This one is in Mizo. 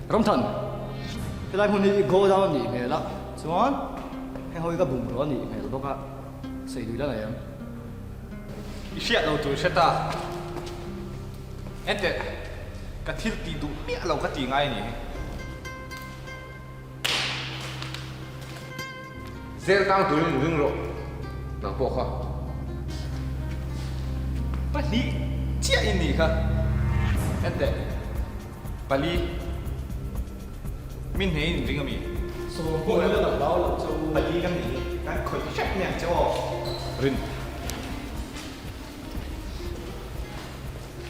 Ramthan, helai hmun hi go down a nih hmel a, chuan heng ho hi ka bungraw a nih hmel bawk a, sawi lui la nei ang. I hriat lo tur hre ta. Enteh, ka thil tih duh miah lo ka ti ngai a ni hi. Zel tang turin in ring rawh nang pawh kha. Pahnih chiah in nih kha. Enteh, pali min hneh in ring a mi? Sawm pawh hi ka hlau lo che u. Pali kan nih hi kan khawih hrep mai ang che aw. Rin.